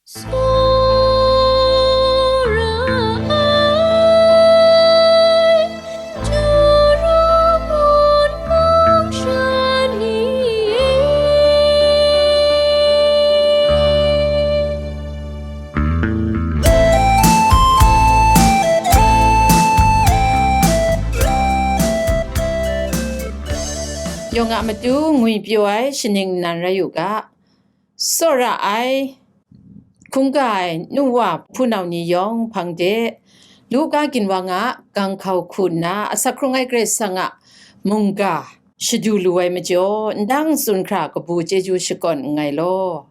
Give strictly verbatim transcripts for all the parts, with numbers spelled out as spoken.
Tsawra ai, Juru mun mung sha ni e. Yawng a matu ngwi pyaw ai shaning nnan rai u ga. Tsawra ai, hkungga ai nu wa hpunau ni yawng hpang de, Luka ginwang a gang hkau hku nna asak hkrung ai Karai Kasang a mungga shadu lu ai majaw, ndang tsun hkra kabu chyeju shakawn nngai law,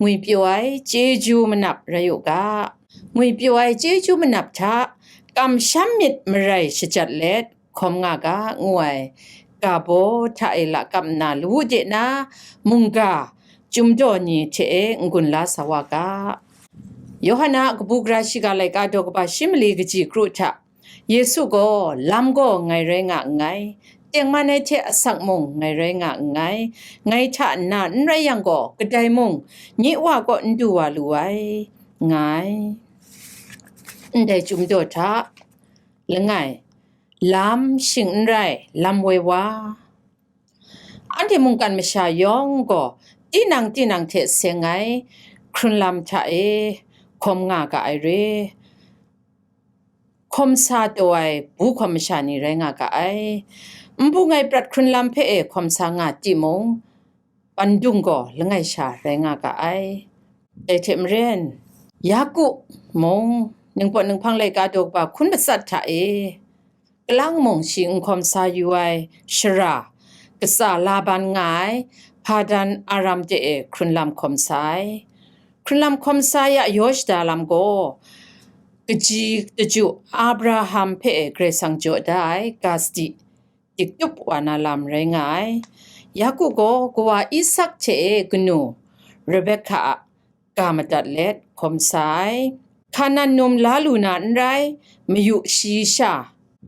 ngwi pyaw ai chyeju manap rai u ga. Ngwi pyaw ai chyeju manap hta kamsham myit marai shajat let, hkawm nga ga, ngu ai ga baw hta e lakap nna lawu de na mungga chyum daw ni hte e n-gun la sa wa ga. Yawhan a kabu gara shiga laika daw kaba shi mali kaji kru hta, Yesu gaw, "Lam gaw ngai rai nga nngai, tengman ai hte asak mung ngai rai nga nngai, ngai hta nna n rai yang gaw, kadai mung nye Wa kaw n du wa lu ai," nga ai. Ndai chyum daw hta langai, lam shing n rai, lam woi wa. Anhte mungkan masha yawng gaw tinang tinang hte seng ai hkrun lam hta e hkawm nga ga ai re. Hkawm sa taw ai bu hkawm masha ni rai nga ga ai. Nbung ai prat hkrun lam hpe e hkawm sa nga timung, pandung gaw langai sha rai nga ga ai. Dai hte maren, Yaku mung, ningpawt ninghpang laika daw kaba hkun matsat hta e, kalang mung shi n hkawm sa yu ai shara, katsa Laban nga ai Padan Aram de e hkrun lam hkawm sa ai. Hkrun lam hkawm sa ya yaw shada lam gaw, kaji kaju Abraham hpe Karai Kasang jaw da ai ga sadi, diktup wa na lam rai nga ai. Yaku gaw kawa Isak hte e kanu Rebekah a ga madat let hkawm sa ai. Hkanan num la lu na n rai, mayu shayi sha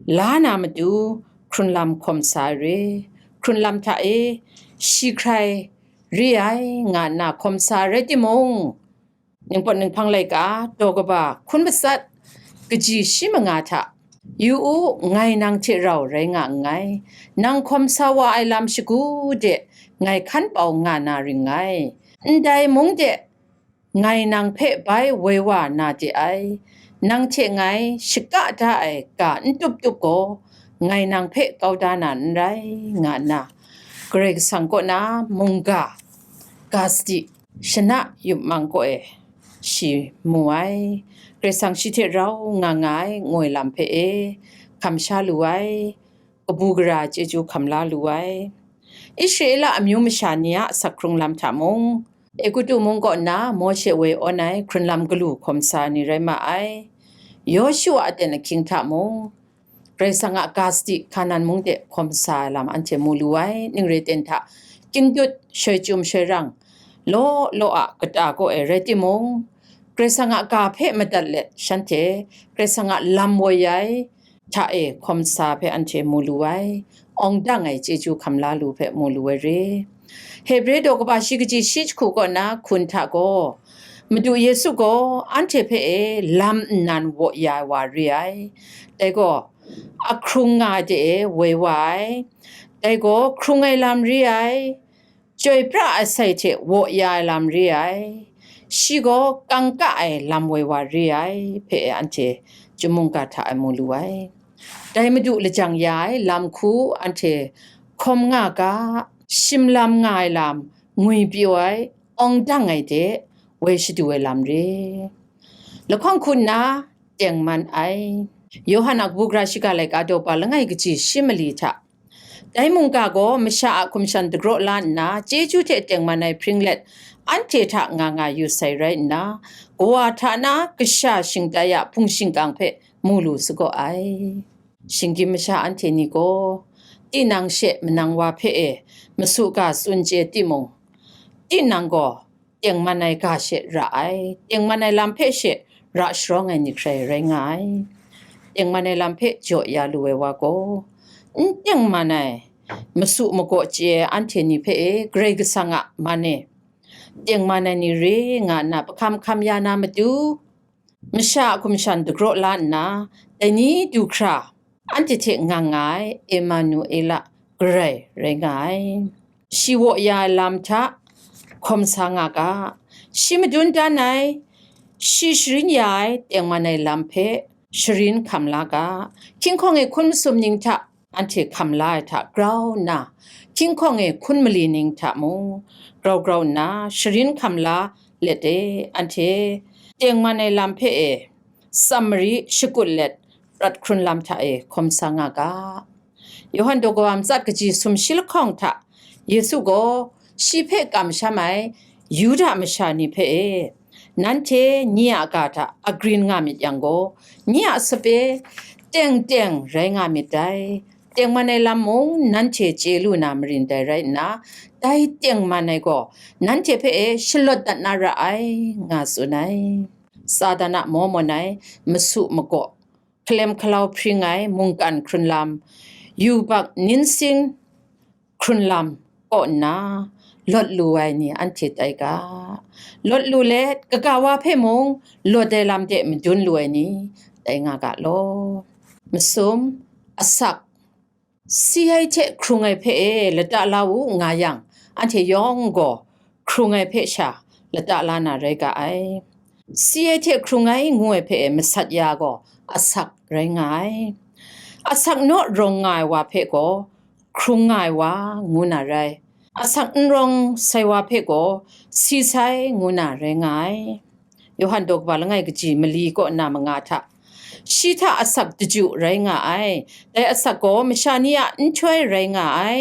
la na matu hkrun lam hkawm sa ai re. Hkrun lam hta e shi hkrai re ai nga nna hkawm sa ai rai timung, ningpawt ninghpang laika daw kaba hkun matsat kaji shi manga hta, "Yu u, ngai nang hte rau rai nga nngai, nang hkawm sa wa ai lam shagu de ngai hkan pau nga na ring ngai, ndai mung de ngai nang hpe bai woi wa na de ai, nang hte ngai shaka da ai ga n tup tup gaw, ngai nang hpe kau da na n rai," nga nna, Karai Kasang kaw na mungga ga sadi, shana yup mang kaw e shi mu ai. Karai Kasang shi hte rau nga nga ai ngoi lam hpe e hkam sha lu ai, kabu gara chyeju hkam la lu ai. Israela amyu masha ni a asak hkrung lam hta mung, Egutu mung kaw nna Mawshe woi awn ai hkrun lam galu hkawm sa ni rai ma ai. Yawshua aten ahkying hta mung, Karai Kasang a ga sadi Hkanan mung de hkawm sa ai lam anhte mu lu ai. Ning re ten hta, kyindut, shoi chyum, shoi rang, law law a kata kaw e rai timung, Karai Kasang a ga hpe madat let shanhte Karai Kasang a lam woi ai hta e hkawm sa hpe anhte mu lu ai. Awng dang ai chyeju hkam la lu hpe mu lu ai re. Hebre daw kaba shi kaji shi jahku kaw na hkun hta gaw, Madu Yesu gaw anhte hpe e lam nnan waw ya ai wa re ai. Dai gaw, ahkrung nga de e woi wa ai. Dai gaw hkrung ai lam re ai. Chyoi pra asai hte waw ya ai lam re ai. Shi gaw kangka ai lam woi wa re ai hpe anhte chyum mungga hta e mu lu ai. Dai Madu lajang ya ai lam hku anhte hkawm nga ga, shim lam nga ai lam, ngwi pyaw ai, awng dang ai de, woi shadu ai lam re. Lahkawng hku nna tengman ai. Yawhan a kabu gara shiga laika daw ba langai kaji shi mali hta, dai mungga gaw masha a hkum shan dagraw la nna, chyeju hte tengman ai hpring let anhte hta nga nga yu sai rai nna, kawa hta na kasha shingtai a hpung shingkang hpe mu lu sagaw ai. Shinggyim masha anhte ni gaw, tinang she manang wa hpe e masu ga tsun chye timung, tinang gaw tengman ai ga she ra ai, tengman ai lam hpe she ra sharawng ai ni hkrai rai nga ai. Tengman ai lam hpe jaw ya lu ai wa gaw, n tengman ai masu magaw chye ai anhte ni hpe e Karai Kasang a man e, tengman ai ni re nga nna pahkam hkam ya na matu, masha a hkum shan dagraw la nna, dai ni du hkra, anhte hte nga nga ai Emanuela Karai rai nga ai. Shi waw ya ai lam hta hkawm sa nga ga, shi madun dan ai, shi sharin ya ai tengman ai lam hpe sharin hkam la ga, hkying hkawng e hkun masum ning hta anhte hkam la ai hta grau nna, hkying hkawng e hkun mali ning hta mung grau grau nna sharin hkam la let e, anhte tengman ai lam hpe e tsam mari shakut let prat hkrun lam hta e hkawm sa nga ga. Yawhan daw kaba matsat kaji sumshi lahkawng hta Yesu gaw shi hpe kamsham ai Yuda masha ni hpe e, nanhte nye a ga hta agrin nga myit yang gaw, nye a sape teng teng rai nga myit dai. Tengman ai lam mung nanhte chye lu na marin dai rai nna, dai tengman ai gaw nanhte hpe e shalawt dat na ra ai, nga tsun ai. Satan a maw mawn ai masu magaw, hkalem hkalau hpring ai mungkan hkrun lam, yubak ninsing hkrun lam kaw nna lawt lu ai ni anhte tai ga. Lawt lu let, kaga wa hpe mung lawt ai lam de madun lu ai ni tai nga ga law. Masum, asak, si ai hte hkrung ai hpe e lata la u nga yang, anhte yawng gaw hkrung ai hpe sha lata la na rai ga ai. Si ai hte hkrung ai ngu ai hpe e masat ya gaw asak rai nga ai. Asak naw rawng nga ai wa hpe gaw hkrung nga ai wa ngu na rai. Asak n rawng sai wa hpe gaw si sai ngu na rai nga ai. Yawhan daw kaba langai kaji mali kaw na manga hta, shi hta asak daju rai nga ai. Dai asak gaw masha ni a nhtoi rai nga ai.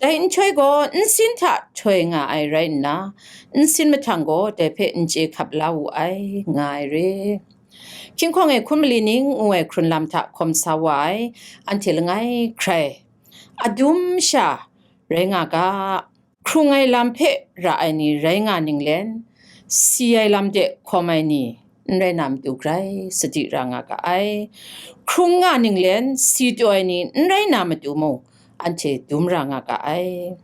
Dai nhtoi gaw nsin hta htoi nga ai rai nna, nsin mahtang gaw dai hpe n chye hkap la wu ai, nga ai re. Hkying hkawng e hkun mali ning ngu ai hkrun lam hta hkawm sa wa ai, anhte langai hkrai adum sha rai nga ga. Hkrung ai lam hpe ra ai ni rai nga ninglen, si ai lam de hkawm ai ni n rai na matu grai sadi ra nga ga ai. Hkrung nga ninglen, si taw ai ni n rai na matu mung, anhte dum ra nga ga ai.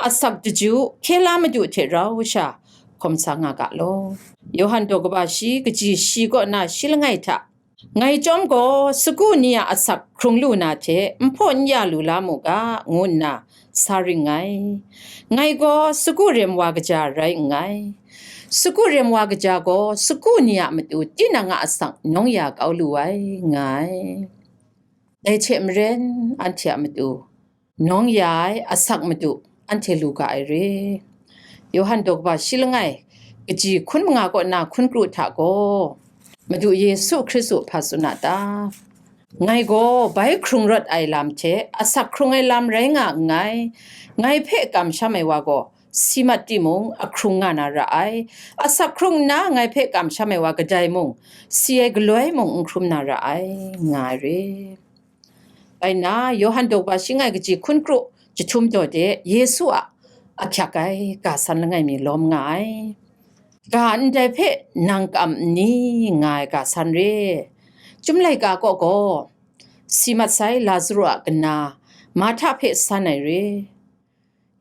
Asak daju hkye la madu hte rau sha hkawm sa nga ga law. Yawhan daw kaba shi kaji shi kaw na shi langai hta, ngai chyawm gaw sagu ni a asak hkrung lu na hte n hpaw n ya lu la mu ga, ngu nna sa ring ngai. Ngai gaw sagu rem wa kaja rai nngai. Sagu rem wa kaja gaw sagu ni a matu tinang a asak nawng ya kau lu ai, nga ai. Dai hte maren anhte a matu nawng ya ai asak madu anhte lu ga ai re. Yawhan daw kaba shi langai kaji hkun manga kaw na hkun kru hta gaw, Madu Yesu Hkristu hpa tsun a ta? Ngai gaw bai hkrung rawt ai lam hte asak hkrung ai lam rai nga nngai. Ngai hpe kamsham ai wa gaw si mat timung, ahkrung nga na ra ai. Asak hkrung nna ngai hpe kamsham ai wa kadai mung, si ai galoi mung n hkrum na ra ai, nga ai re. Bai nna, Yawhan daw kaba shi langai kaji hkun kru jahtum daw de Yesu a ahkyak ai ga san langai mi lawm nga ai. Ga ndai hpe nang kam nni, nga ai ga san re. Chyum laika kaw gaw, si mat sai Lazaru a kana Marhta hpe san ai re.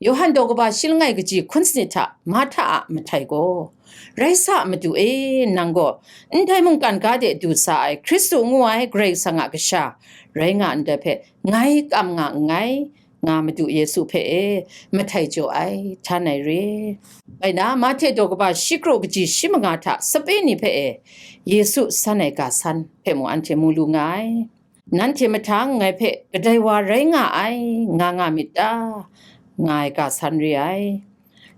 Yawhan daw kaba shi langai kaji hkun sanit hta Marhta a mahtai gaw, "Rai sa, Madu e, nang gaw ndai mungkan ga de du sa ai Hkristu ngu ai Karai Kasang a Kasha rai nga ndai hpe ngai kam nga nngai," nga Madu Yesu hpe e mahtai jaw ai, htan ai re. Bai na, Mahte daw kaba shi kru kaji shi manga hta sape ni hpe e Yesu san ai ga san hpe mung anhte mu lu nga ai. Nanhte mahtang ngai hpe kadai wa rai nga ai, nga nga myit ta? Nga ai ga san re ai.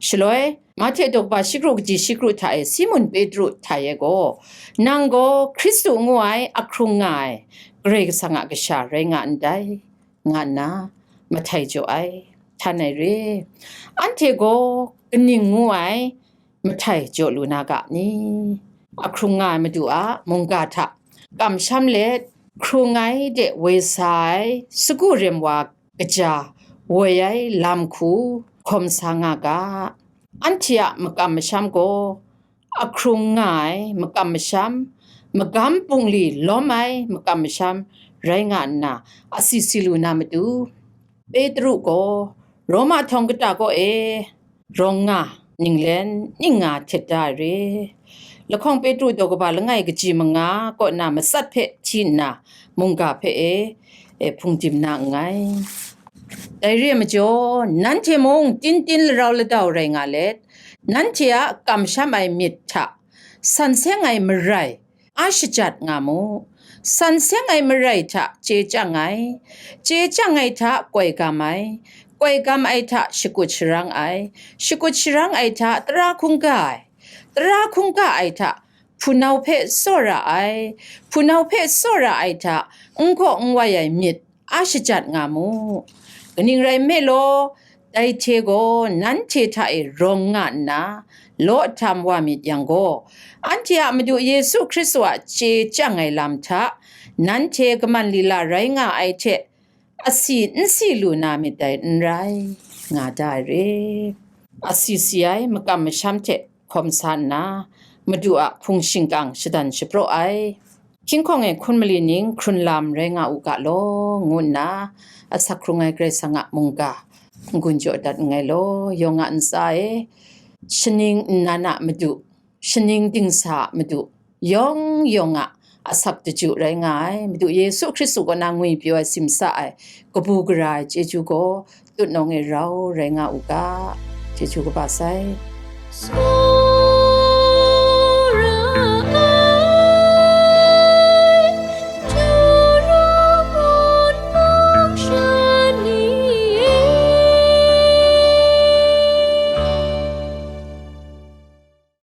Shaloi, Mahte daw kaba shi kru kaji shi kru hta e Simun Petru hta e gaw, "Nang gaw Hkristu ngu ai ahkrung nga ai Karai Kasang a Kasha rai nga ndai," nga nna mahtai jaw ai, htan ai re. Anhte gaw kaning ngu ai mahtai jaw lu na ga ni? Ahkrung nga ai Madu a mungga hta kamsham let, hkrung ai de woi sa ai sagu rem wa kaja woi ai lam hku hkawm sa nga ga. Anhte a makam masham gaw ahkrung nga ai makam masham, magam bungli lawm ai makam masham rai nga nna, asi si lu na matu, Petru gaw Roma htawng kata kaw e rawng nga, ninglen ning nga htet da ai re. Lahkawng Petru daw kaba langai kaji manga kaw na matsat hpe hti nna mungga hpe e, e hpung dim na nngai. Dai re ai majaw, nanhte mung tin tin larau ladau rai nga let, nanhte a kamsham ai myit hta san seng ai marai a shajat nga mu. San seng ai marai hta chye chyang ai, chye chyang ai hta koi gam ai, koi gam ai hta shakut sharang ai, shakut sharang ai hta tara hkungga ai, tara hkungga ai hta hpunau hpe tsawra ai, hpunau hpe tsawra ai hta n gaw n wai ai myit a shajat nga mu. Kaning rai nme law, dai hte gaw nanhte hta e rawng nga nna, law htam wa myit yang gaw, anhte a Madu Yesu Hkristu a chye chyang ai lam hta, nanhte kaman lila rai nga ai hte, asi n si lu na myit dai n rai, nga da ai re. Asi si ai makam masham hte hkawm sa nna, Madu a hpung shingkang shadan shapraw ai. Hkying hkawng e hkun mali ning hkrun lam rai nga u ga law, ngu nna asak hkrung ai Karai Kasang a mungga n-gun jaw dat nngai law, yawng a ntsa e, shaning nnan a Madu, shaning dingsa a Madu, yawng yawng a asak daju rai nga ai, Madu Yesu Hkristu kaw na ngwipyaw ai, simsa ai, kabu gara ai chyeju gaw tutnawng e rau rai nga u ga. Chyeju kaba sai.